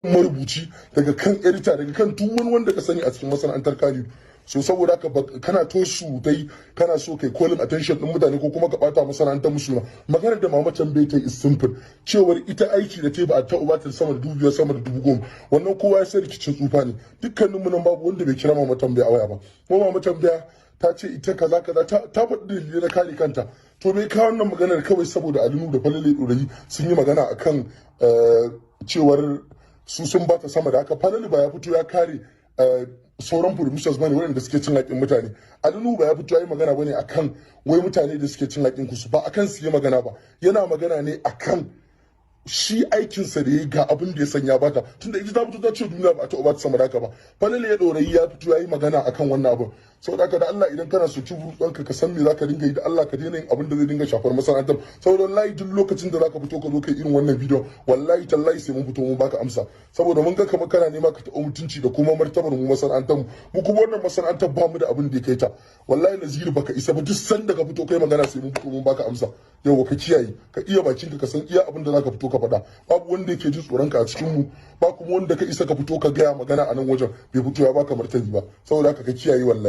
Marubuci, daga kan editor, daga kan duk wani wanda ka sani a cikin masana'antar Kannywood. So saboda haka, kana to surutai, kana so kai calling attention din mutane ko kuma ka bata masana'antar musulma. Maganar da Mama Tambayi ta is simple, cewar ita aiki da ta ba a taɓa ba ta sama da 5,000, sama da 10,000. Wannan kowa ya san rikicin tsufa ne. Dukkanin mu nan babu wanda bai kira Mama Tambaya a waya ba. Kuma Mama Tambaya ta ce ita kaza kaza, ta faɗi dalilai na kare kanta. To me ka wannan maganar? Kawai saboda Ali Nuhu da Falalu Ɗorayi sun yi magana akan cewar su sun bata sama da haka. Falalu ba ya fito ya kare sauran producers bane waɗanda suke cin haƙƙin mutane. Ali Nuhu ba ya fito ya yi magana bane akan wai mutane da suke cin haƙƙin kusu ba, akan su yi magana ba. Yana magana ne akan shi aikinsa da ya ga abin da ya sanya bata, tunda ita ta fito ta ce duniya ba a taɓa bata sama da haka ba. Falalu ya Ɗorayi ya fito ya yi magana akan wannan abin. Saboda haka, da Allah, idan kana so burutsanka, ka san me zaka dinga yi. Da Allah ka daina yin abin da zai dinga shafar masana'antar, saboda wallahi duk lokacin da zaka fito ka zo kai irin wannan bidiyon, wallahi tallahi sai mun fito mun baka amsa, saboda mun ga kamar kana nema ka taɓa mutunci da kuma martabar mu masana'antar mu. Mu kuma wannan masana'antar ba mu da abin da ya kai ta. Wallahi Naziru, baka isa ba. Duk sanda ka fito kai magana, sai mun fito mun baka amsa. Yau ka kiyaye, ka iya bakinka, ka san iya abin da zaka fito ka faɗa. Babu wanda yake jin tsoron ka a cikin mu, ba kuma wanda ka isa ka fito ka gaya magana a nan wajen bai fito ya baka martani ba. Saboda haka ka kiyaye wallahi.